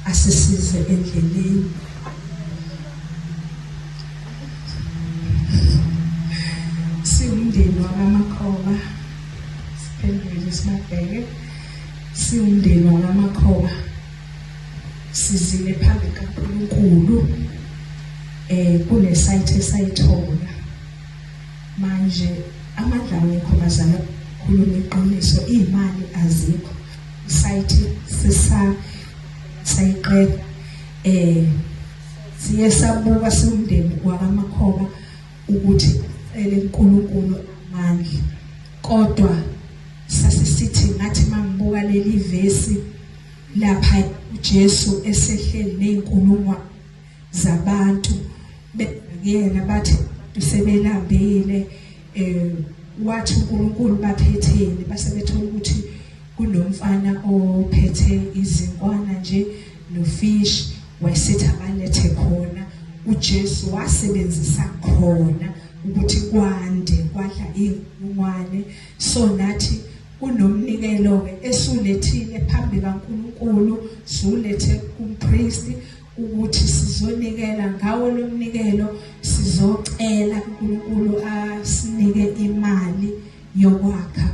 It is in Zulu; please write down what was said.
Asisize endleleni. Siwumndeni wakaMakhoba, siphendule sibabheke. Siwumndeni wakaMakhoba, sizile phambi kaNkulunkulu kune site esayithola manje amandla awekho bazalwa khuluma iqiniso iy'mali azikho isaythi sisa sayiqeda siye sabuka siwumndeni wakaMakhoba ukuthi cele uNkulunkulu amandla kodwa sasisithi ngathi mangibuka leli vesi lapha uJesu esehleli nezinkulungwane zabantu beyena bathi sebelambile wathi uNkulunkulu baphetheni base bethola ukuthi kunomfana ophethe izinkwana nje nofish wayesethi abalethe khona uJesu wasebenzisa khona ukuthi kwande kwadla inkulungwane. So nathi kunomnikelo ke esulethile phambi kaNkulunkulu, sulethe kumpristi ukuthi sizonikela ngawo lo mnikelo, sizocela uNkulunkulu asinike imali yokwakha.